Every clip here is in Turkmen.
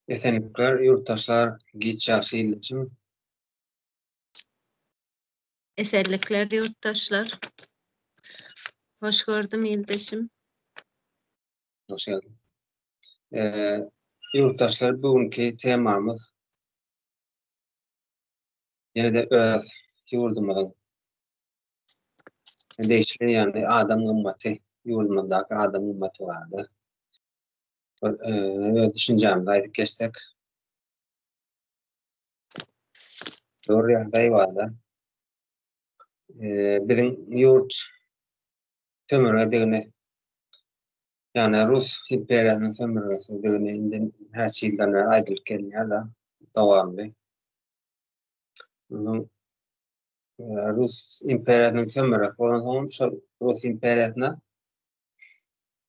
Esenlikler ýurtdaşlar giç ýagşy ildeşim. Esenlikler ýurtdaşlar. Hoş gördüm ildeşim. Hoş geldin. Ýurtdaşlar bu günki temamyz ýene-de öz ýurdumyzyň degişli ýagny adam gymmaty ýurdumyzdaky adam gymmaty barada bir öz düşünjämizi aýdyp geçsek. Dogry ýagdaý barda. Biziň ýurt sömürgedigini, ýagny Rus imperiýasynyň sömürgesidigini indi näçe ýyldan bäri aýdylyp gelinýär-de, dowamly. Munuň Rus imperiýasynyň sömürgesi bolansoň, şol Rus imperiýasyna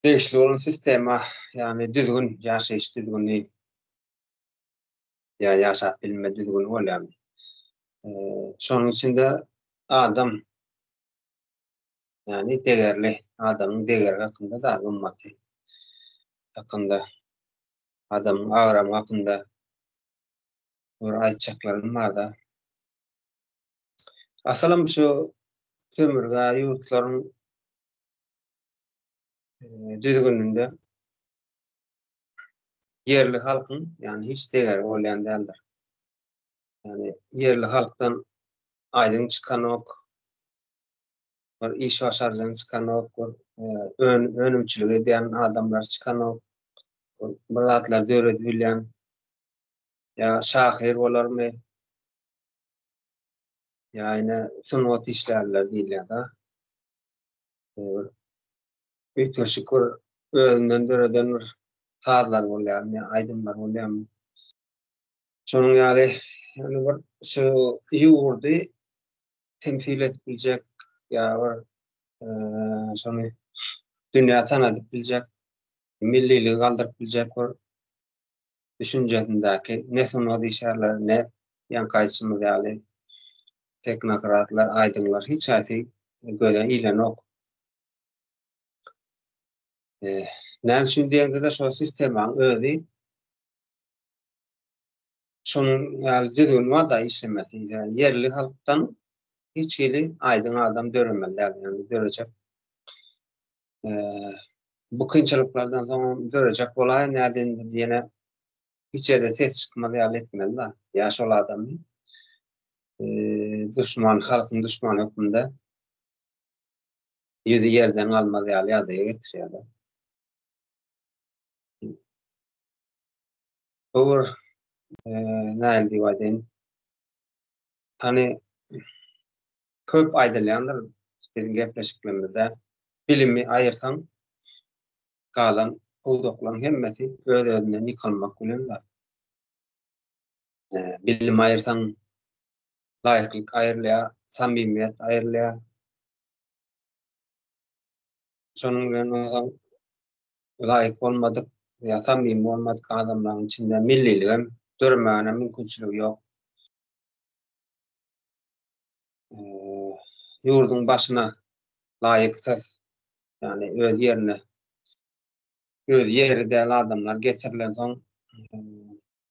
degişli bolan sistema, ýagny düzgün, ýaşaýyş düzgüni ýa ýaşap bilme düzgüni bolýar. Şonuň içinde adam ýagny degerli, adamyň degeri hakynda da gymmaty hakynda, adamyň agramy hakynda bir aýtjaklarym bar-da. Asylam şu sömürge ýurtlaryň düzgüninde ýerli halkyň ýagny hiç degeri bolýan däldir. Ýagny ýerli halkdan aýdyň çykanok, bir iş başarjaň çykanok, bir önümçilik edýän adamlar çykanok, bir zatlar döredip bilýän ýa şahyr bolarmy, ýa ýene sungat işgärleri diýilýär-de. Bir üýtgeşik bir özünden döreden bir sazlar bolýarmy ýa aýdymlar bolýarmy? Şonuň ýaly, ýagny bir şu ýurdy temsil edip biljek ýa bir şony dünýä tanadyp biljek, milliligi galdyryp biljek bir düşünjesindäki ne sungat işgärleri, ne ýaňky aýdyşymyz ýaly teknokratlar, aýdyňlar hiç haýsy göze ilenok. Näme üçin diýeňde-de şol sistemaň özi şonuň ýaly düzgün bar-da işlemesi. Ýerli halkdan hiç hili aýdyň adam döremeli däl, ýagny dörejek bu kynçylyklardan soň dörejek bolaýyn nädin ýene hiç ýerde ses çykmaz ýaly etmeli da ýa şol adamy duşman halkyň duşmany hökmünde ýüzi ýerden galmaz ýaly ýagdaýa getirýärler. Bu bir nähili diýip aýdaýyn hany köp aýdylýandyr biziň gepleşiklerimizde. Bilimi aýyrsaň, galan pudaklaryň hemmesi öz-özünden ýykylmak bilen bar. Bilim aýyrsaň, laýyklyk aýrylýar, samimiýet aýrylýar. Şonuň bilen bolsaň, laýyk bolmadyk ýa samimi bolmadyk adamlaryň içinde milliligem döremäge mümkinçiligi ýok. ýurduň başyna laýyksyz, ýagny öz ýerine, öz ýeri däl adamlar getirilensoň,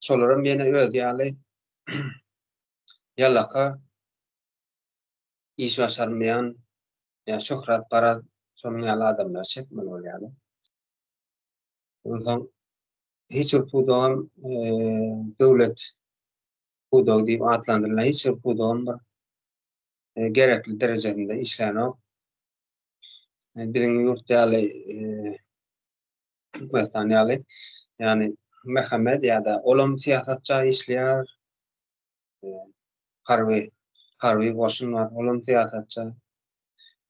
şolaram ýene özi ýaly ýalaka, iş başarmaýan ýa şöhratparaz şonuň ýaly adamlary çekmeli bolýarlar. Onsoň hiç bir pudagam döwlet pudagy diýip atlandyrylan hiç bir pudagam bir gerekli derejesinde işlänok. Biziň ýurt ýaly Türkmenistan ýaly, ýagny Mehmet ýa-da olam syýasatça işleýär. Harby harby goşun bar, olam syýasatça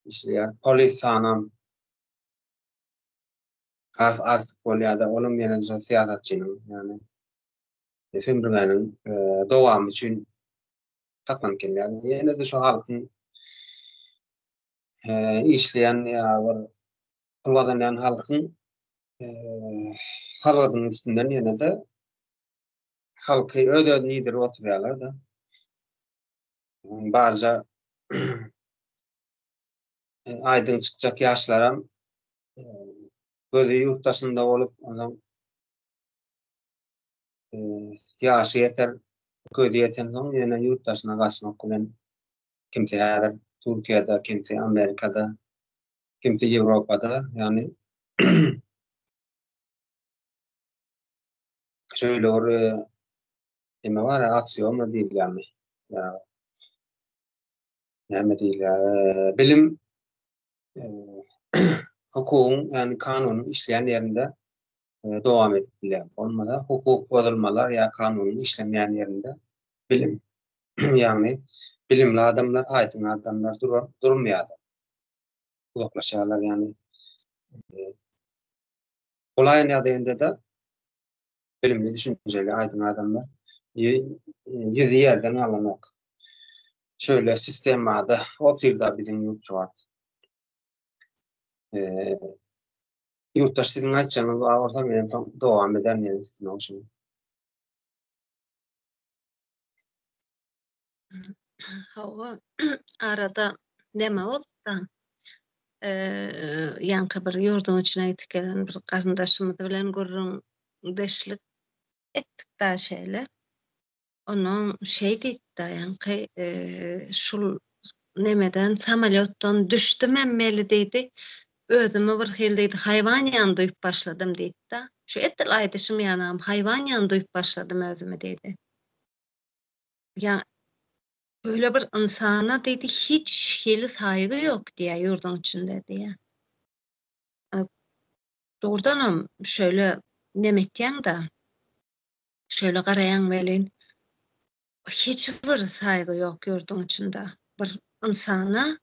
işleýär. Polis sanam has artyk bolýar-da, olam ýene syýasatçynyň, ýagny sömürgäniň dowamy üçin saklanyp gelýär. Ýene-de şu halkyň işleýän ýa bir pul gazanýan halkyň salgydynyň üstünden ýene-de halky öz-özüni iýdirip oturýarlar-da. Barja aýdyň çykjak ýaşlaram gözi ýurt daşynda bolup, ondan. Ýaşy ýeter, gözi ýetensoň ýene ýurt daşyna gaçmak bilen kimsi häzir Türkiýede, kimsi Amerikada, kimsi Ýewropada, ýagny şeýle bir neme bar, aksioma diýilýärmi? Ýa näme diýilýär? Bilim hukugyň, ýagny kanunyň işleýän ýerinde dowam edip bilýär. Bolmasa hukuk bozulmalar ýa kanunyň işlemeýän ýerinde bilim, ýagny bilimli adamlar, aýdyň adamlar durmaýar. Uzaklaşýarlar, ýagny bolaýan ýagdaýynda-da bilimli, düşünjeli, aýdyň adamlar ýüzi ýerden galanok. Şöyle sistemada otyrda biziň ýurt şu wagt. Ýurtdaş siziň aýtjagyňyz bar bolsa men soň dowam ederin ýene üstüne goşulyp. Hawa, arada neme bolupda? Ýaňky bir ýurduň içine gidip gelen bir garyndaşymyz bilen gürrüňdeşlik etdik-dä şeýle. Onuň şeý diýipdi ýaňky şul nemeden samolýotdan düşdümem weli diýdi, özümi bir hili diýdi haýwan ýaly duýup başladym diýdi-de. Şu edil aýdyşym ýanam haýwan ýaly duýup başladym özümi diýdi. Ýa öýle bir ynsana diýdi hiç hili saýgy ýok diýýär ýurduň içinde diýýär. Dogrudanam şöyle neme etýäň-de. Şöyle garaýaň welin, hiç bir saýgy ýok ýurduň içinde. Bir ynsana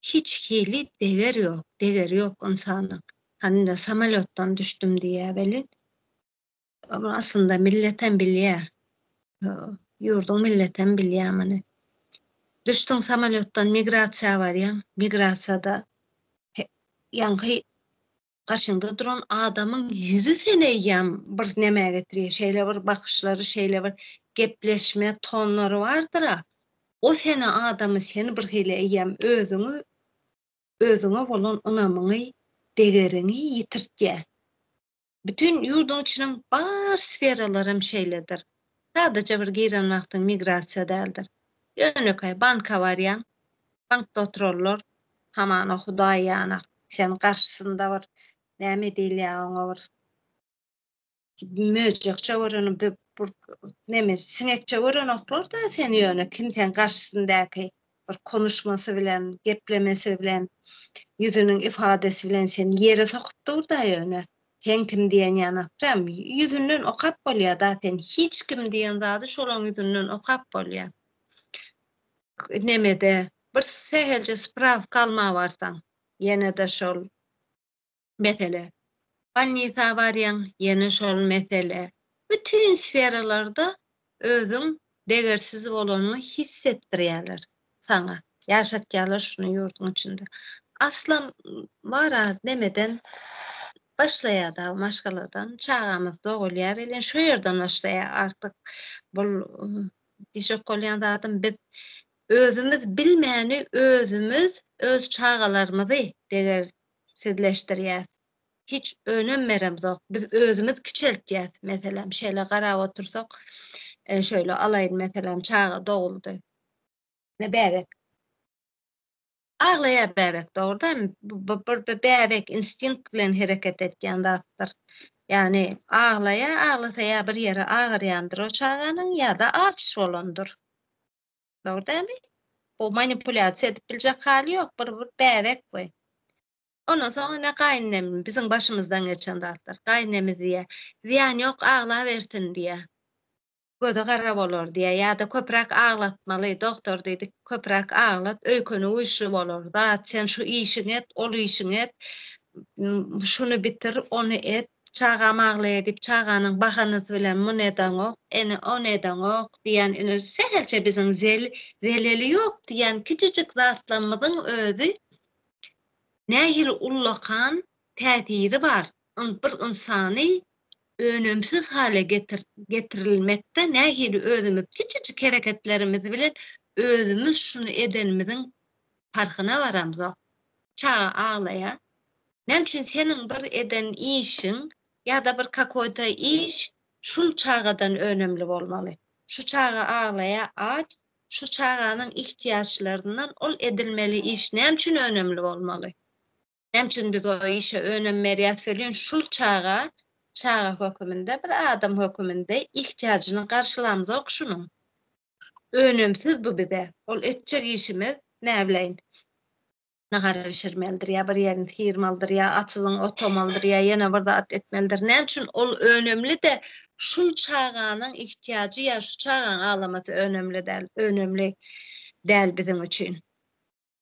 hiç hili deger ýok, degeri ýok ynsanyň. Hany indi samolýotdan düşdüm diýýär welin, aslynda milletem bilýär. Ýurduň milletem bilýär muny. Düşdüň samolýotdan migrasiýa barýaň, migrasiýada ýaňky Garşyňda duran adamyň ýüzi seni eýýäm bir nämä getirýär, şeýle bir bakyşlary, şeýle bir gepleşme tonlary bardyr-a, o seni adamy seni bir hili eýýäm özüňi özüňe bolan ynamyňy, degeriňi ýitirtýär. Bütin ýurduň içiniň bar sferalaram şeýledir. Sadaja bir giren wagtyň migrasiýa däldir. Ýönekeý banka barýaň, bankda oturanlar hamana hudaý ýanak, sen garşysynda bir näme diýilýär oňa bir möjekçe göreni bir neme siňekçe görenoklar-da seni ýöne kim sen garşysyndaky bir konuşmasy bilen, geplemesi bilen, ýüzüniň ifadesi bilen seni ýere sokup dur-da ýöne. Sen kim diýen ýanakjam, ýüzünden okap bolýar-da sen hiç kim diýen zady şolaň ýüzünden okap bolýar. Nemede bir sähelçe sprawka alma barsaň, ýene-de şol mesele. Bolnisa barýaň, ýene şol mesele. Bütin sferalarda özüň degersiz bolanyňy hissetdirýärler saňa. Ýaşatýarlar şuny ýurduň içinde. Aslam bar-a nemeden başlaýar-da maşgaladan. Çagamyz dogulýar welin şo ýerden başlaýar artyk. Bul diýjek bolýan zadym biz özümiz bilmäni özümiz öz çagalarymyzy degersizleşdirýäs. Hiç önem beremzok. Biz özümiz kiçeltýäs. Meselem, şeýle garap otursak, e, şöyle alaýyn, meselem, çaga doguldy. Ne bäbek. Aglaýar bäbek, dogrudan bu bir bäbek instinkt bilen hereket etýän zatdyr. Ýagny aglaýar, aglasa ýa bir ýeri agyrýandyr o çaganyň ýa-da aç bolandyr. Dogry dälmi? Bu manipulýasiýa edip biljek haly ýok, bir bir bäbek bu. Ondan soň ine gaýynenem biziň başymyzdan geçen zatlar. Gaýynemiz diýýär, zyýany ýok aglabersin diýýär. Gözi gara bolar diýýär. Ýa-da köpräk aglatmaly, dogtor diýdi, köpräk aglat, öýkeni güýçli bolar. Zat sen şu işiňi et, ol işiňi et, şuny bitir, ony et, çagam aglaýar diýip çaganyň bahanasy bilen muny edeňok, ene ony edeňok diýýän ine sähelçe biziň zeleli ýok diýýän kiçijik zatlarymyzyň özi Nähili ullakan täsiri bar bir ynsany önemsiz hale getirilmekde nähili özümiz kiçijik hereketlerimiz bilen özümiz şuny edenimiziň parhyna baramzok. Çaga aglaýar. Näme üçin seniň bir eden işiň ýa-da bir kakoýta iş. şul çagadan önemli bolmaly? Şu çaga aglaýa aç, şu çaganyň ihtiýaçlaryndan ol edilmeli iş näme üçin önemli bolmaly? Näme üçin biz o işe önem berýäs welin şul çaga çaga höküminde bir adam höküminde ihtiýajyny garşylamzok şunuň. Önemsiz bu bize. Ol etjek işimiz näbileýin nahar bişirmelidir ýa bir ýerini syrmalydyr ýa atyzyň otamalydyr ýa ýene bir zat etmelidir. Näme üçin ol önemli-de şul çaganyň ihtiýajy ýa şu çagaň aglamasy önemli däl, önemli däl biziň üçin.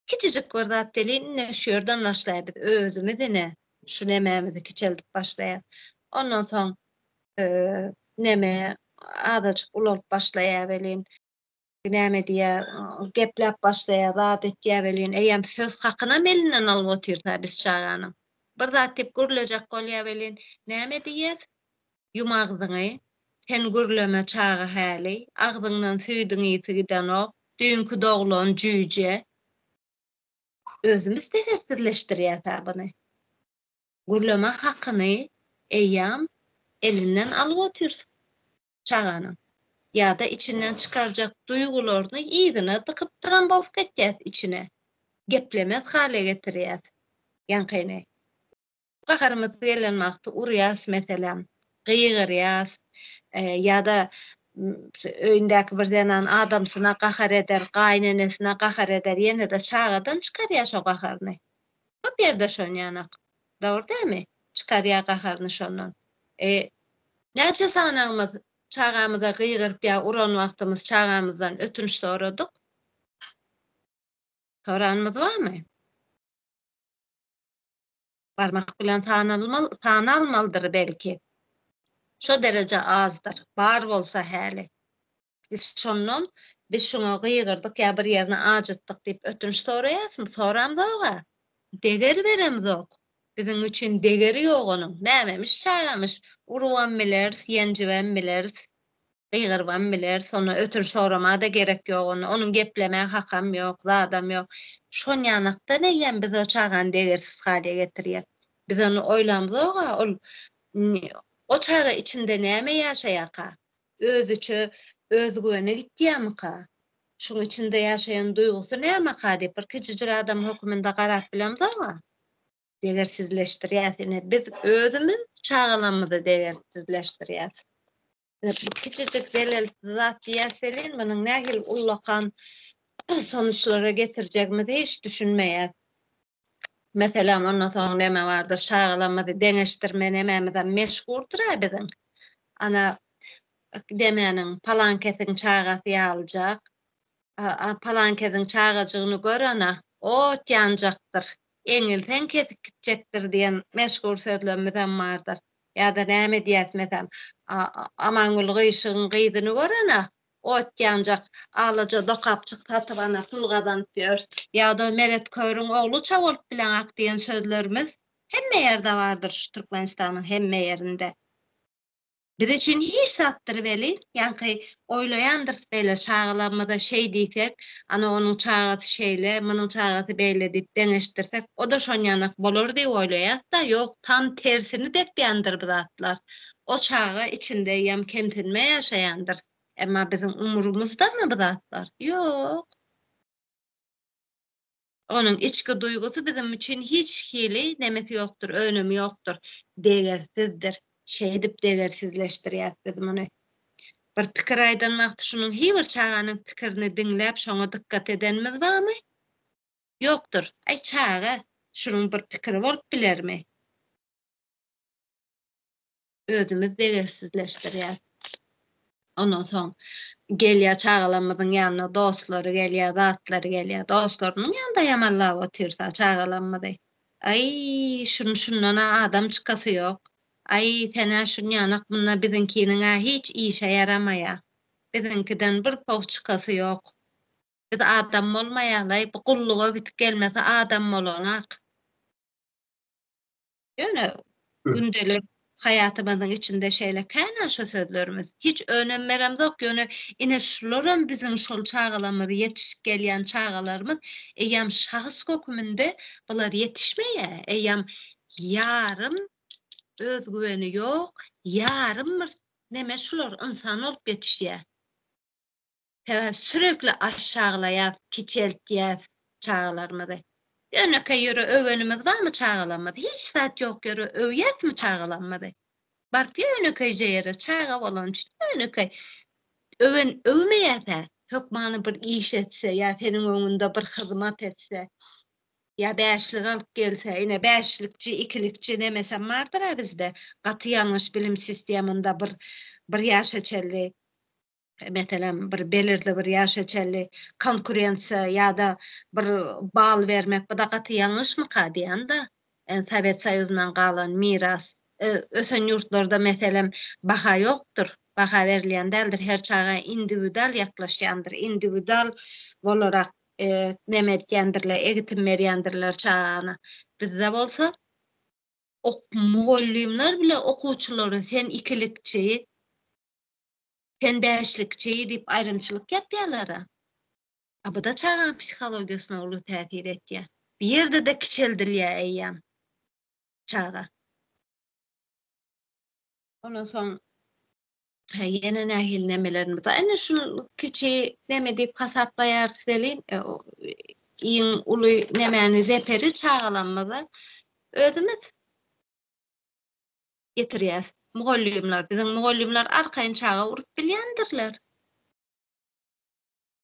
Kiçijik bir zat welin ine şu ýerden başlaýar biz özümiz ine şu nemämizi kiçeldip başlaýar. Ondan soň neme azajyk ulalyp başlaýar welin näme diýýär gepläp başlaýar zat etýär welin eýýäm söz hakynam elinden alyp otyrys biz çaganyň. Bir zat diýip gürlejek bolýar welin näme diýýäs? Ýum agzyňy, sen gürleme çaga häli, agzyňdan süýdüň ysy gidenok, düýnki doglan jüýje. Özümiz degersizleşdirýäs-ä buny. Gürleme hakyny eýýäm elinden alyp otyrys çaganyň. Ýa-da içinden çykarjak duýgularyny yzyna dykypdyram bolup gitýäs içine. Geplemez hale getirýäs ýaňkyny. Gaharymyz gelen wagty urýas meselem, gygyrýas ýa-da öýündäki bir zenan adamsyna gahar eder, gaýynenesine gahar eder, ýene-de çagadan çykarýar şo gaharyny. Köp ýerde şonýanak. Dogry dälmi? Çykarýar gaharyny şondan. E, näçe sanagymyz çagamyza gygyryp ýa uran wagtymyz çagamyzdan ötünç soradyk? Soranymyz barmy? Barmak bilen sanalmaly, sanalmalydyr belki. Şo dereje azdyr. Bar bolsa häli. Biz şondan biz şuňa gygyrdyk ýa bir ýerini ajytdyk diýip ötünç soraýasmy? Soramzog-a. Deger beremzok. Biziň üçin degeri ýok onuň. Nämemiş çagamyş? Urubam bileris, ýenjibem bileris. Gygyrybam bileris, onda ötünç sorama-da gerek ýok onda, onuň geplemä hakam ýok, zadam ýok. Şonýanakdan eýýäm biz o çagany degersiz halýa getirýäs. Biz ony oýlamzog-a, ol o çaga içinde näme ýaşaýaka? Özüçe özgüweni gitýämika? Şuň içinde ýaşaýan duýgusy nämeka diýip bir kiçijik adam höküminde garap bilemzog-a. Degersizleşdirýäs ine biz özümiz çagalarymyzy degersizleşdirýäs. Bu kiçijik zelelsiz zat diýýäs welin, munuň nähili ullakan sonuçlara getirjegimize hiç düşünmeýäs. Meselem, ondan soň näme bardyr, çagalarymyzy deňeşdirme nemämizem meşhurdyr-a biziň. Ana, demäniň palankesiň çagasy ýalyjak, palankesiň çagajygyny gör ana, ot ýanjakdyr, eňilseň kesip gitjekdir diýen meşhur sözlemimizem bardyr. Ýa-da näme diýýäs meselem, Amangül gyşygyň gyzyny gören-ä, ot ýanjak, alaja dokapjyk satyp ana pul gazanyp ýör. Ýa-da Meret körüň ogluça bolup bileňak diýen sözlerimiz hemme ýerde bardyr şu Türkmenistanyň hemme ýerinde. Biz üçin hiç zatdyr weli, ýaňky oýlaýandyrys beýle çagalarymyza şeý diýsek, ana onuň çagasy şeýle, munuň çagasy beýle diýip deňeşdirsek, o-da şonýanak bolar diýip oýlaýas-da, ýok, tam tersini depýändir bu zatlar. O çaga içinde eýýäm kemsinme ýaşaýandyr. Emma biziň umurymyzdamy bu zatlar? Ýok. Onuň içki duýgusy biziň üçin hiç hili nemesi ýokdur, önümi ýokdur. Degersizdir. Şeýdip degersizleşdirýäs biz muny. Bir pikir aýdan wagty şunuň hiý bir çaganyň pikirini diňläp şoňa dykgat edenimiz barmy? Ýokdur. Aý çaga, şunuň bir pikiri bolup bilermi? Özümiz degersizleşdirýäs. Ondan soň gelýär çagalarymyzyň ýanyna dostlary gelýär, zatlary gelýär. Dostlarynyň ýanynda ýamanlap otyrsa çagalarymyzy. Aý, şun şundan-a adam çykasy ýok. Aý, sen-ä şunýanak munda biziňkiniň-ä hiç işe ýaramaýar. Biziňkiden bir poh çykasy ýok. Biz adam bolmaýaly, bu gulluga gidip gelmese adam bolanak. Ýöne gündelik haýatymyzyň içinde şeýle kän-ä şu sözlerimiz. Hiç önem beremzok, ýöne ine şularam biziň şol çagalarymyz, ýetişip gelýän çagalarymyz eýýäm şahs höküminde bular ýetişmeýär, eýýäm ýarym özgüweni ýok, ýarym bir. Neme şular ynsan bolup ýetişýär. Sebäbi sürekli aşaglaýas, kiçeltýäs çagalarymyzy. Ýönekeý ýöre öwenimiz barmy çagalarymyzy? Hiç zat ýok ýöre öwýäsmi çagalarymyzy? Baryp ýönekeýje ýere çaga bolany üçin ýönekeý öwen öwmeýäs-ä. Hökmany bir iş etse ýa seniň öňüňde bir hyzmat etse ýa bäşlik alyp gelse, ine bäşlikçi, ikilikçi nemesem bardyr-a bizde. Gaty ýalňyş bilim sistemynda bir bir ýaşa çenli meselem, bir belirli bir ýaşa çenli konkurensiýa ýa-da bir bal bermek, bu-da gaty ýalňyşmyka diýýän-de. Sowet Soýuzyndan galan miras. Ösen ýurtlarda, meselem, baha ýokdur, baha berilýän däldir, her çaga indiwidual ýaklaşýandyr, indiwidual bolarak neme etýändirler, egitim berýändirler çagana. Bizde bolsa mugallymlar bile okuwçylary sen ikilikçi, Sen bäşlikçi diýip aýrymçylyk ýapýarlar-a. A bu-da çagaň psihologiýasyna uly täsir etýär. Bir ýerde-de kiçeldilýär eýýäm çaga. Ondan soň ýene nähili nemelerimiz bar. Ine şu kiçi neme diýip hasaplaýarys welin, e, iň uly nemäni zeperi çagalarymyza özümiz getirýäs. Mugallymlar, biziň mugallymlar arkaýyn çaga urup bilýändirler.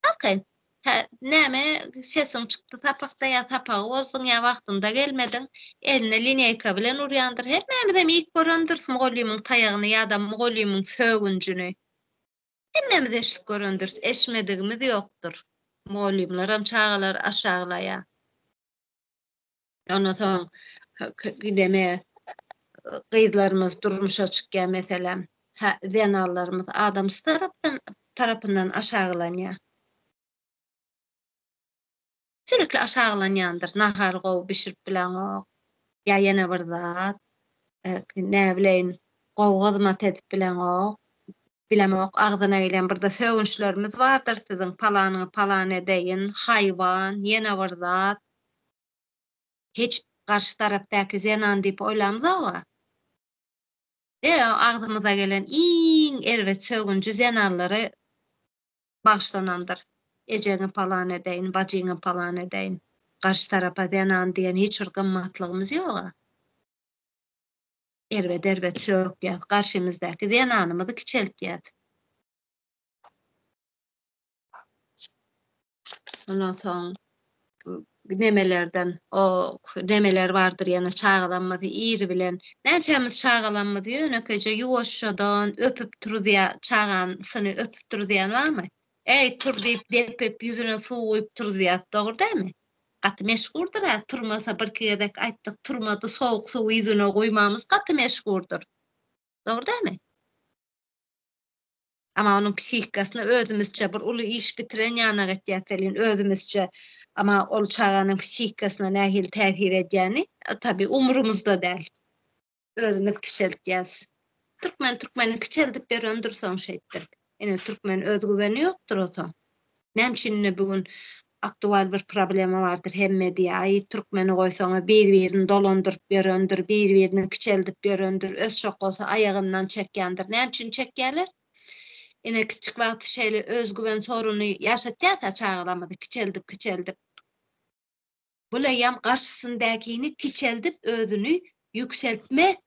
Arkaýyn. Hä, näme sesiň çykdy sapakda ýa sapagy bozduň ýa wagtynda gelmediň, eline lineýka bilen urýandyr. Hemmämizem iýip görendiris mugallymyň taýagyny ýa-da mugallymyň sögünjini. Hemmämiz eşidip görendiris, eşmedigimiz ýokdur. Mugallymlaram çagalary aşaglaýar. Ondan soň gideme gyzlarymyz durmuşa çykýar meselem. Hä, zenanlarymyz adamsy tarapdan tarapyndan aşaglanýar. Sürekli aşaglanýandyr. Nahar gowy bişirip bileňok ýa ýene bir zat. Näbileýin, gowy hyzmat edip bileňok. Bilemok, agzyna gelen birde sögünçlerimiz bardyr siziň, palanyňy palan edeýin, haýwan, ýene bir zat. Hiç garşy tarapdaky zenan diýip oýlamzog-a. E, agzymyza gelen iň erbet sögünji zenanlara bagyşlanandyr. Ejeňi palan edeýin, bajyňy palan edeýin. Garşy tarapa zenan diýen hiç bir gymmatlygymyz ýog-a. Erbet-erbet sökýäs, garşymyzdaky zenanymyzy kiçeltýäs. Ondan soň nemelerden o nemeler bardyr ýene çagalarymyzy ir bilen näçämiz çagalarymyzy ýönekeýje ýuwaşjadan öpüp turuzýa çaganysyny öpüp turuzýan barmy? Eý tur diýip depip ýüzüne suw guýup turuzýas dogry dälmi? Gaty meşhurdyr-a turmasa birki gezek aýtdyk turmady sowuk suwy ýüzüne guýmamyz gaty meşhurdyr. Dogry dälmi? Amma onuň psihikasyna özümizçe bir uly iş bitiren ýanak etýäs welin özümizçe amma ol çaganyň psihikasyna nähili täsir edýäni tabi umrumyzda däl. Özümiz kiçeltýäs. Türkmen türkmeni kiçeldip ýörendir soň şeýtdirip. Ine türkmen özgüweni ýokdur osaň. Näme üçin indi bu gün aktual bir problema bardyr hemme diýýär aý türkmeni goýsaňa bir birini dolandyryp ýörendir bir birini kiçeldip ýörendir özşok bolsa aýagyndan çekýändir näme üçin çekýärler ine kiçjik wagty şeýle özgüwen soruny ýaşatýarsa çagalarymyzy kiçeldip kiçeldip bul eýýäm garşysyndäkini kiçeldip özüni ýükseltme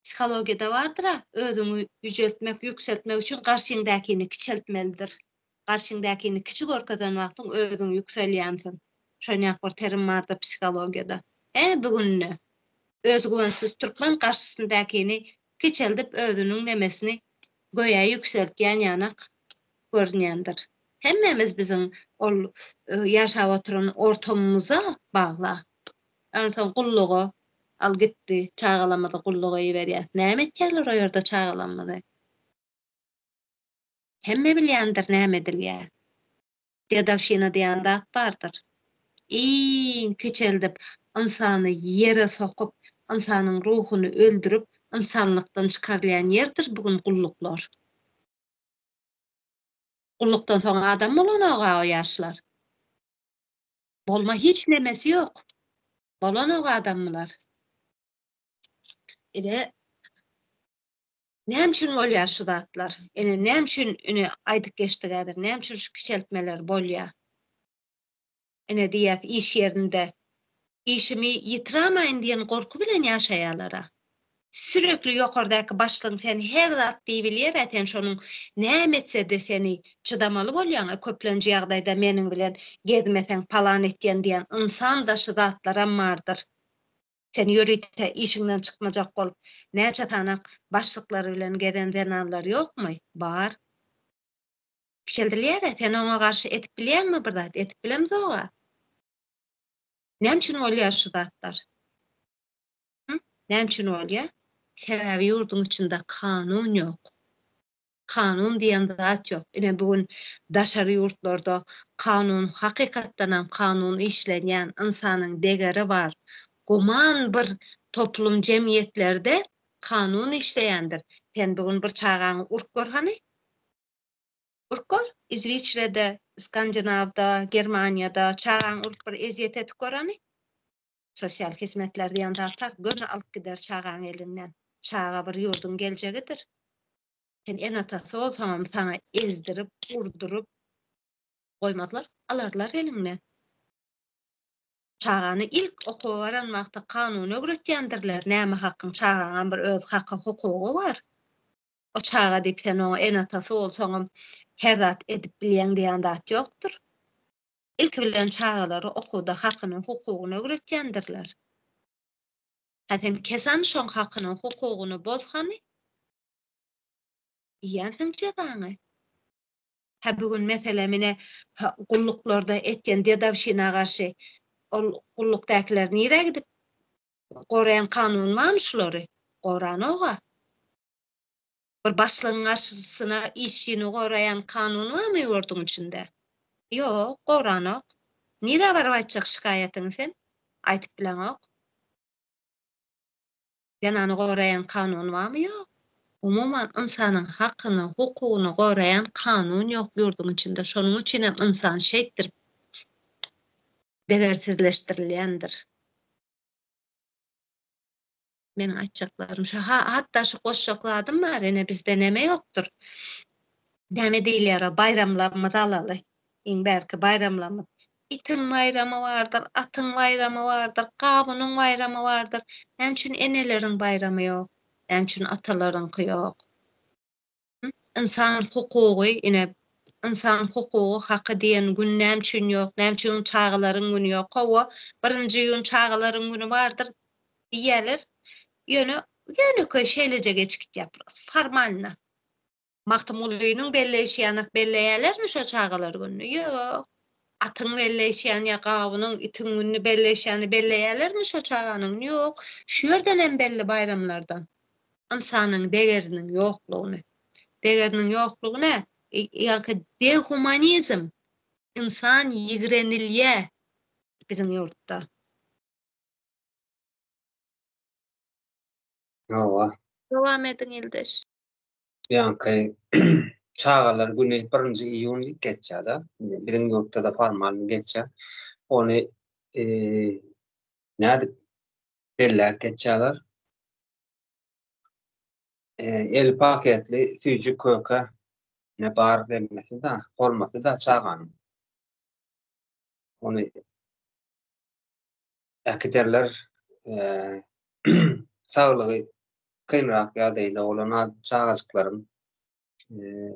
Psihologiýada bardyr-a, özüňi ýüjeltmek, ýükseltmek üçin garşyňdakini kiçeltmelidir. Garşyňdakini kiçi görkezen wagtyň özüň ýükselýänsiň. Şonýak bir terim bardyr psihologiýada. E, bu günde özgüwensiz türkmen garşysyndakini kiçeldip özüniň nemesini göýä ýükseltýän ýanak görünýändir. Hemmämiz biziň ol ýaşap oturan ortamymyza bagla. Onsoň gulluga al gitdi. Çagalarymyzy gulluga iberýäs. Näme etýärler o ýerde çagalarymyzy? Hemme bilýändir näme edilýär. Dedowşina diýen zat bardyr. Iň kiçeldip, ynsany ýere sokup, ynsanyň ruhuny öldürip, ynsanlykdan çykarylýan ýerdir bu gün gulluklar. Gullukdan soň adam bolanok-a o ýaşlar. Bolma hiç nemesi ýok. Bolanok adamlar. Ine. Näme üçin bolýar şu zatlar? Ine, näme üçin ine aýdyp geçdik häzir, näme üçin şu kiçeltmeler bolýar? Ine diýýäs iş ýerinde işimi ýitiramaýyn diýen gorky bilen ýaşaýarlar-a. Sürekli ýokardaky başlygyň sen her zat diýibilýär-ä sen şonuň näme etse-de seni çydamaly bolýaň-a köplenç ýagdaýda meniň bilen gezmeseň palan etýän diýen ynsan daşy zatlaram bardyr. Sen ýörite işiňden çykmajak bolup näçe sanak başlyklary bilen gezen zenanlar ýokmy? Bar. Kiçeldilýär-ä, sen oňa garşy edip bilýäňmi bir zat? Edip bilemzog-a. Näme üçin bolýar şu zatlar? Hü? Näme üçin bolýar? Sebäbi ýurduň içinde kanun ýok. Kanun diýen zat ýok. Ine bu gün daşary ýurtlarda kanun hakykatdanam kanun işlenýän, ynsanyň degeri bar. Guman bir toplum jemgyýetlerde kanun işleýändir. Sen bu gün bir çagaňy urup gör hany. Urup gör. Izwiçrede, Skandinawda, Germaniýada çagaňy urup bir ezýet edip gör hany. Sosial hizmetler diýen zatlar göni alyp gider çagaň elinden. Çaga bir ýurduň geljegidir. Sen ene-atasy bolsaňam saňa ezdirip, urduryp goýmazlar, alarlar eliňden. Çagany ilk okuwa baran wagty kanuny öwretýändirler, näme hakyň, çagaňam bir öz haky, hukugy bar. O çaga diýip sen oňa ene-atasy bolsaňam her zat edip bilýäň diýen zat ýokdur. Ilki bilen çagalara okuwda hakyny, hukugyny öwretýändirler. Hä sen kesan şoň hakyny, hukugyny boz hany. Iýensiň jezaňy. Hä bu gün meselem ine gulluklarda etýän dedowşina garşy ol gullukdakylar nirä gidip goraýan kanun barmy şulary? Goranoga. Bir başlygyň garşysyna işçini goraýan kanun barmy ýurduň içinde? Ýok, goranok. Nirä baryp aýtjak şikaýatyňy sen? Aýtyp bileňok. Zenany goraýan kanun barmy? Ýok. Umuman, ynsanyň hakyny, hukugyny goraýan kanun ýok ýurduň içinde. Şonuň üçinem ynsan şeýtdirip degersizleşdirilýändir. Meniň aýtjaklarym şu. Ha, hatda şu goşjak zadym bar, ine bizde neme ýokdur. Näme diýilýär o baýramlarymyzy alaly. Iň bärki baýramlarymyz. Itiň baýramy bardyr, atyň baýramy bardyr, gawunyň baýramy bardyr. Näme üçin eneleriň baýramy ýok? Näme üçin atalaryňky ýok? Ynsan hukugy, ine, ynsan hukugy haky diýen gün näme üçin ýok? Näme üçin çagalaryň güni ýok? Hawa, birinji iýun çagalaryň güni bardyr diýýärler. Ýöne ýönekeý şeýleje geçip gitýär prosto, formalno. Magtymgulynyň belleýşi ýanak belleýärlermi şo çagalar gününi? Ýok. Atyň belleýşi ýaly ýa gawunyň, itiň gününi belleýşi ýaly belleýärlermi şo çaganyň? Ýok. Şu ýerden hem belli baýramlardan. Ynsanyň degeriniň ýoklugyny. Degeriniň ýoklugy nä? Ýaňky dehumanizm. Ynsan ýigrenilýä biziň ýurtda. Hawa. Dowam ediň ildeş. Ýaňky çagalar güni birinji iýun diýip geçýär-de. Biziň ýurtda-da formalny geçýär. Ony nädip belläp geçýärler? El paketli süýji köke ne bar bermesi-da, hormaty-da çaganyň. Ony äkiderler saglygy kynrak ýagdaýda bolan çagajyklaryň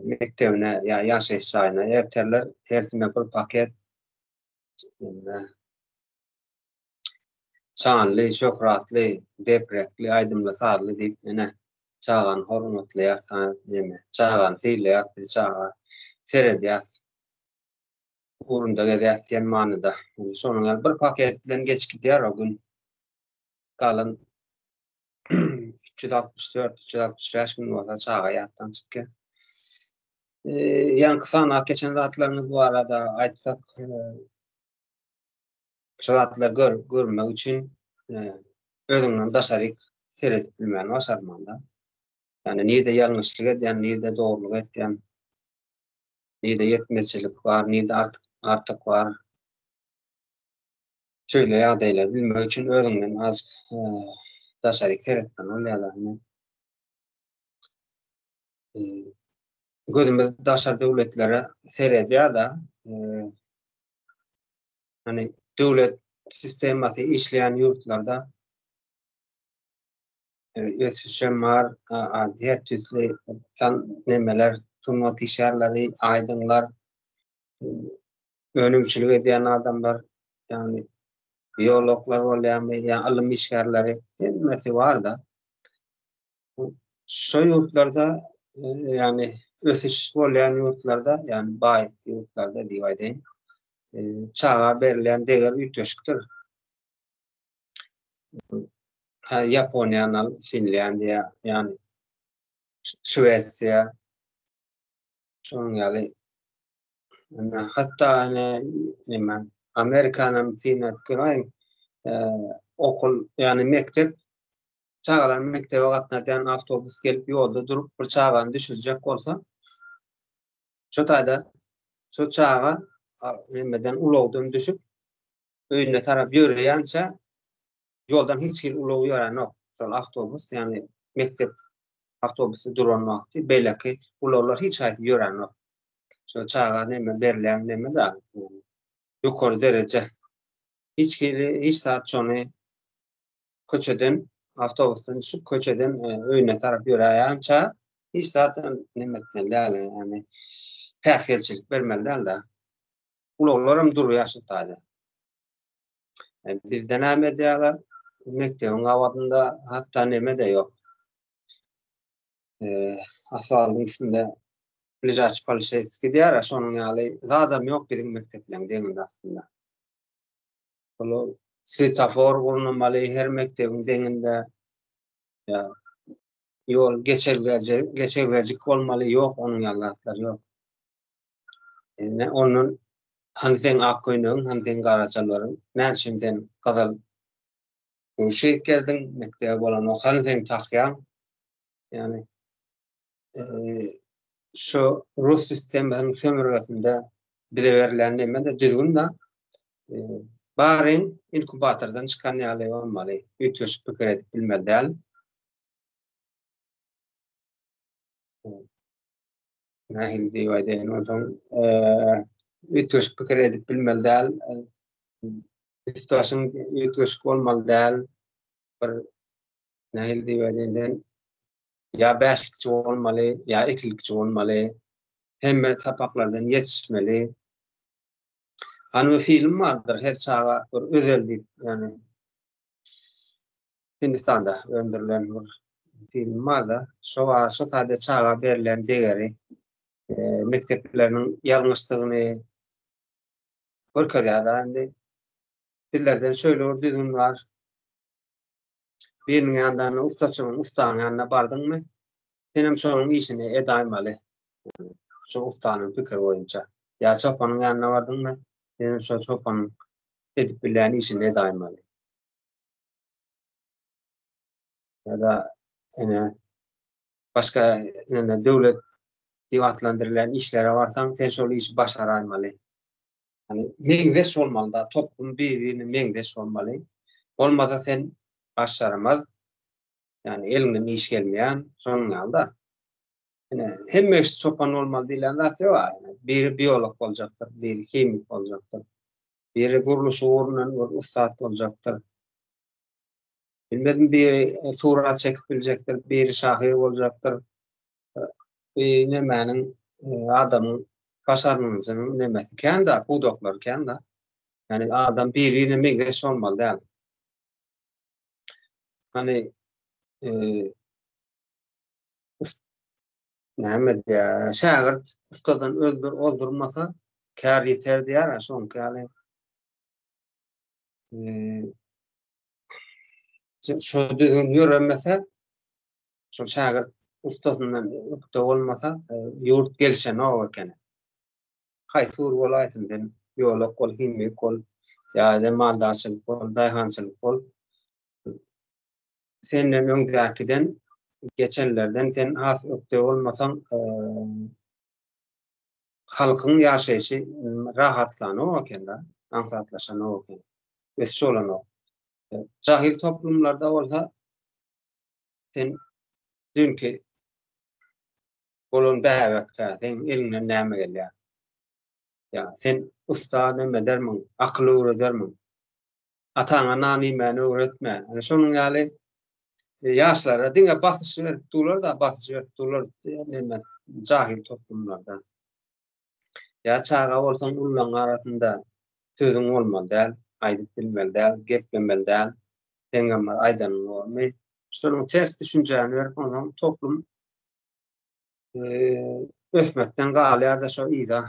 mekdebine ýa ýaşaýyş jaýyna erterler. Hersine bir paket şanly, şöhratly, deprekli, aýdymly-sazly diýip, ine, çagany hormatlaýas, neme, çagany sylaýas, biz çaga seredýäs, ugrunda gezýäs diýen manyda. Şonuň ýaly bir paket bilen geçip gidýär o gün. Galan 364, 365 gün bolsa çaga ýatdan çykýar. Ýaňky sanap geçen zatlaryňyz barada aýtsak, Şu zatlary gör, görmek üçin özüňden daşaryk seredip bilmäni başarmaly-da. Ýagny nirde ýalňyşlyk edýän, nirde dogrulyk etýän, nirde ýetmezçilik bar, nirde artyk artyk bar. Şeýle ýagdaýlary bilmek üçin özüňden azajyk daşaryk seretmeli bolýar-da. Gözümiz daşary döwletlere seredýär-de, Ýani döwlet sistemasy işleýän ýurtlarda ösüşem bar, her tüýsli san nemeler, sungat işgärleri, aýdyňlar, önümçilik edýän adamlar, ýagny biologlar bolýarmy, ýa ylym işgärleri, hemmesi bar-da. Şo ýurtlarda, ýagny ösüş bolýan ýurtlarda, ýagny baý ýurtlarda diýip aýdaýyn, çaga berilýän deger üýtgeşikdir. Ha, Ýaponiýany al, Finlýandiýa, ýagny Şwesiýa, şonuň ýaly. Hatda ine, neme, Amerikanam syn edip göräýiň, okul, ýagny mekdep çagalary mekdebe gatnadýan awtobus gelip ýolda durup bir çagany düşürjek bolsa, şo taýda şo çaga nemeden ulagdan düşüp öýüne tarap ýöreýänçä ýoldan hiç hili ulag ýöränok. Şol awtobus, ýagny mekdep awtobusy duran wagty beýleki ulaglar hiç haýsy ýöränok. Şo çaga neme berilýän neme da ýokary dereje. Hiç hili hiç zat şony köçeden awtobusdan düşüp köçeden öýüne tarap ýöräýänçä hiç zat neme etmeli däl, ýagny päsgelçilik bermeli däl-de. Ulaglar hem durýar şu taýda. Bizde näme edýärler? Mekdebiň gabadynda hatda neme-de ýok. Asfaltyň üstünde ležaçi poliseýskiý diýýär, şonuň ýaly zadam ýok biziň mekdepleriň deňinde aslynda. Ol swetofor gurnamaly her mekdebiň deňinde. Ýa ýol geçelgeje geçelgejik bolmaly, ýok onuň ýaly zatlar ýok. Indi ondan hany seň ak köýnegiň, hany seň gara jalbaryň, näme üçin sen gyzyl şeýt gezdiň, mekdebe bolanok, hany seň tahýaň? Ýagny şu rus sistemasynyň sömürgesinde bize berlen neme-de düzgün-de baryň inkubatordan çykan ýaly bolmaly, üýtgeşik pikir edip bilmeli däl. Nähili diýip aýdaýyn, onsoň üýtgeşik pikir edip bilmeli däl, üst-başyň üýtgeşik bolmaly däl, bir nähili diýip aýdaýyn, sen ýa bäşlikçi bolmaly, ýa ikilikçi bolmaly, hemme sapaklardan ýetişmeli. Hany bir film bardyr, her çaga bir özel diýip, ýagny Hindistanda öndürilen bir film barda, şo bar, şo taýda çaga berlen degeri, e, mekdepleriniň ýalňyşdygyny görkezýär indi. Bizlerden şöyle bir düzgün bar. Biriniň ýanynda ussaçylygyň ustanyň ýanyna bardyňmy, senem şonuň işini edaýmaly. Şu ustanyň pikiri boýunça. Ýa çopanyň ýanyna bardyňmy, senem şo çopanyň edip bilýän işini edaýmaly. Ýa-da ene başga ene döwlet diýip atlandyrylýan işlere barsaň, sen şol işi başaraýmaly. Ýagny meňzeş bolmaly da, toplum bir-birine meňzeş bolmaly. Bolmasa sen başaramaz. Ýagny eliňden iş gelmeýän, şonuň ýaly-da. Ine, hemme kişi çopan bolmaly diýlen zat ýok. Ýagny biri biolog boljakdyr, biri himik boljakdyr. Biri gurluşyk ugrundan bir ussat boljakdyr. Bilmedim biri surat çekip biljekdir, biri şahyr boljakdyr. Bu nemäniň adamyň başarnygynyň nemesi kän-de, pudaklary kän-de. Ýagny adam bir-birine meňzeş bolmaly däl. Hany näme diýýär, şägirt ustadan özdür ozdurmasa, kär ýiter diýýär, şoňky ýaly. Şo düzgün ýöremese, şol şägirt ustasyndan ökde bolmasa, ýurt gelşenok ekeni. Haýsy ugur bolaýsyn, sen ýolak bol, himik bol, ýa-da maldarçylyk bol, daýhançylyk bol. Senden öňdäkiden, geçenlerden sen has ökde bolmasaň, halkyň ýaşaýşy rahatlanok eken-de, aňsatlaşanok eken, ösüş bolanok. Jahyl toplumlarda bolsa sen düýnki. Bolan bäbekkä seň eliňden näme gelýär? Ýa sen ussa neme edermiň, akyl öwredermiň? Ataňa nan iýmäni öwretme. Ýani şonuň ýaly ýaşlara diňe basyş berip durlar-da, basyş berip durlar neme jahyl toplumlarda. Ýa çaga bolsaň ulularyň arasynda sözüň bolmaly däl, aýdyp bilmeli däl, geplemeli däl, seňem bir aýdanyň bormy? Şonuň ters düşünjäni berip onsoň toplum ösmekden galýar-da şo yza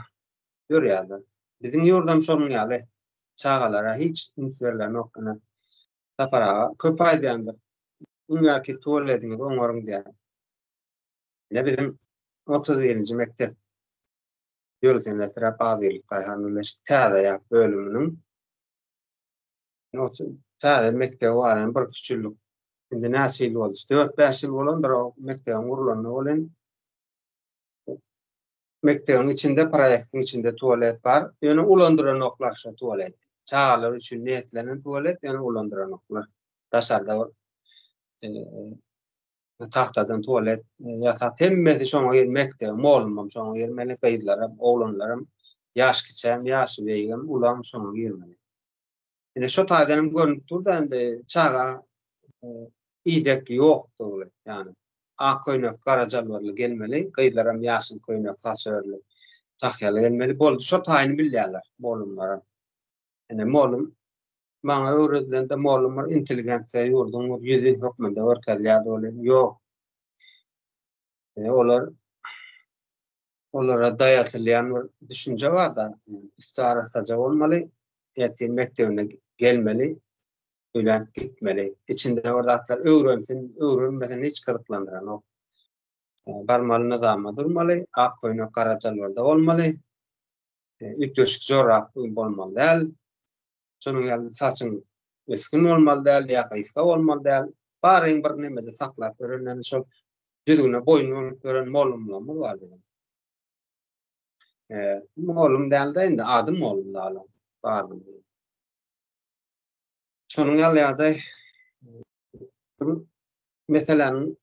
ýörýär-de. Biziň ýurdam şonuň ýaly çagalara hiç üns berlenok ine. Sapar aga köp aýdýandyr. Iň bärki tualediňizi oňaryň diýýär. Ine biziň 31-nji mekdep Ýörüsen etrap Agzybirlik daýhan birleşik täze ýap bölüminiň täze mekdebi bar indi bir üç ýyllyk. Indi näçe ýyl boldy? Dört-bäş ýyl bolandyr o mekdebiň gurlanyna welin. Mekdebiň içinde proýektiň içinde tualet bar. Ýöne ulandyranoklar şo tualeti. Çagalar üçin niýetlenen tualet, ýöne ulandyranoklar. Daşarda bir tagtadan tualet ýasap, hemmesi şoňa gir, mekdebiň mollumam şoňa girmeli, gyzlaram, oglanlaram, ýaş kiçäm, ýaşy beýigem, ulam şoňa girmeli. Ine şo taýdan hem görnüp dur-da indi çaga idek ýokdugy, ýagny ak köýnek, gara jalbarly gelmeli, gyzlaram ýaşyl köýnek, saç örüli, tahýaly gelmeli. Boldy, şo taýyny bilýärler mollumlaram. Ine mollum maňa öwredilende mollum bir intelligensiýa ýurduň bir ýüzi hökmünde görkezilýärdi welin, ýok. Ine olar olara daýatylýan bir düşünje bar-da, üsti arassaja bolmaly, ertir mekdebine gelmeli, öýlän gitmeli. Içinde bir zatlar öwrensin, öwrenmesin hiç gyzyklandyranok. Barmaly nyzama durmaly, ak köýnek, gara jalbarda bolmaly, üýtgeşik jorap bolmaly däl. Şonuň ýaly saçyň ösgün bolmaly däl ýa gysga bolmaly däl. Baryň bir nemede saklap ýören, ýöne şol düzgüne boýun bolup ýören mollumlarymyz bar biziň. Mollum däl-de indi ady mollum däl barynyň. Şonuň ýaly ýagdaý bu meseläniň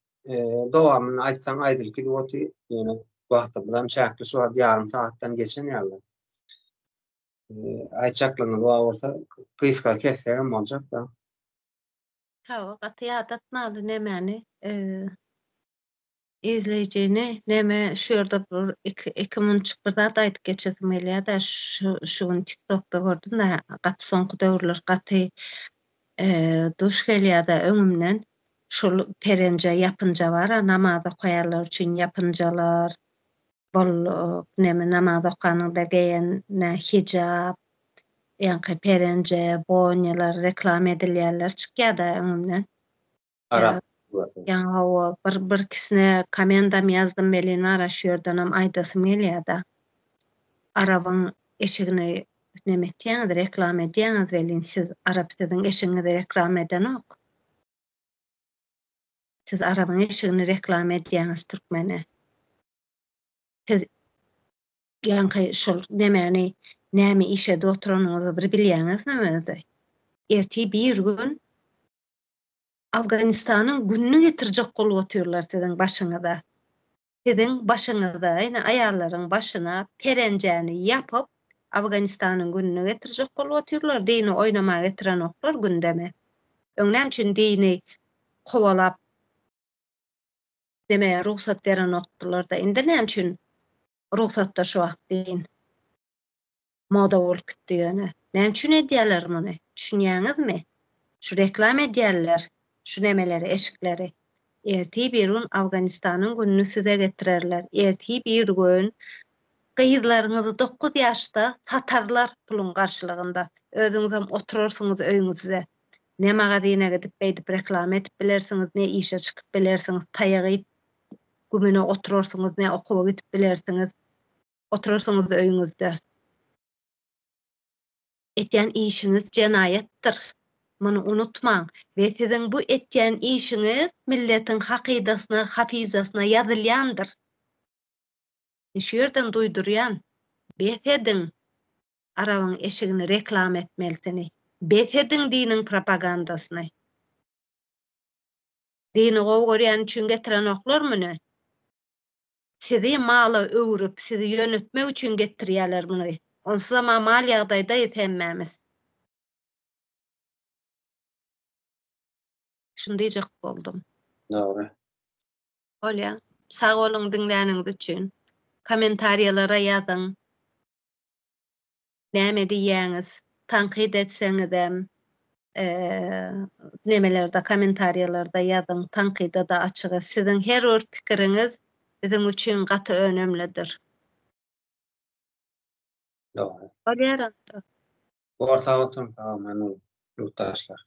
dowamyny aýtsaň aýdylyp gidip otyr, ýöne wagtymyzam çäkli şu wagt ýarym sagatdan geçen ýaly. Aýtjaklygyňyz bar bolsa gysga kessegem boljak-da. Hawa, gaty ýadatmaly nemäni, izleýjini neme şu ýerde bir iki iki munçuk bir zat aýdyp geçesim gelýär-de, şu şu gün TikTokda gördüm-de, gaty soňky döwürler gaty duş gelýär-de öňümden şol perenje ýapynja bar-a namaz okaýanlar üçin ýapynjalar, Bol neme namaz okanyňda geýen hijap, ýaňky perenje, bonýalar reklama edilýärler çykýada öňümden. Arap. Ýaňy hawa bir bir ikisine komendam ýazdym welin bara şu ýerdenem aýdasym gelýärde. Arabyň eşigini neme etýäňiz reklama edýäňiz welin siz arap siziň eşigiňizi reklama edenok. Siz arabyň eşigini reklama edýäňiz türkmene. Siz ýaňky şol nemäni näme iş edip oturanyňyzy bir bilýäňizmi özi? Ertir bir gün Afganistanyň gününi getirjek bolup otyrlar siziň başyňyza. Siziň başyňyza, ýene aýallaryň başyna perenjäni ýapyp Afganistanyň gününi getirjek bolup otyrlar, dini oýnama getirenoklar gündeme. Öň näme üçin dini kowalap neme rugsat berenokdylarda, indi näme üçin rugsatda şu wagt din? Moda bolup gitdi ýöne. Näme üçin edýärler muny? Düşünýäňizmi? Şu reklama edýärler şu nemeleri, eşikleri. Ertir bir gün Afganistanyň gününi size getirerler. Ertir bir gün gyzlaryňyzy dokuz ýaşda satarlar puluň garşylygynda. Özüňizem oturarsyňyz öýüňizde. Ne magazyna gidip beýdip reklama edip bilersiňiz, ne işe çykyp bilersiňiz, taýak iýip gümüne oturarsyňyz, ne okuwa gidip bilersiňiz. Oturarsyňyz öýüňizde. Etýän işiňiz jenaýatdyr. Muny unutmaň we siziň bu etýän işiňiz milletiň hakydasyna, hafyzasyna ýazylýandyr. Men şu ýerden duýdurýan, bes ediň arabyň eşigini reklama etmelisini. Bes ediň diniň propagandasyny. Dini gowy görýän üçin getirenoklar muny. Sizi mala öwrüp, sizi ýönetmek üçin getirýärler muny. Onsuzam-a mal ýagdaýdaýys hemmämiz. Şuny diýjek boldum. Dogry. Bolýa. Sag boluň diňläniňiz üçin. Kommentariýalara ýazyň. Näme diýýäňiz? Tankyt etseňizem nemelerde kommentariýalarda ýazyň. Tankyda-da açygyz. Siziň her bir pikiriňiz biziň üçin gaty önemlidir. Dogry. Bolýar onda. Bor sag oturyň sag aman boluň ýurtdaşlar.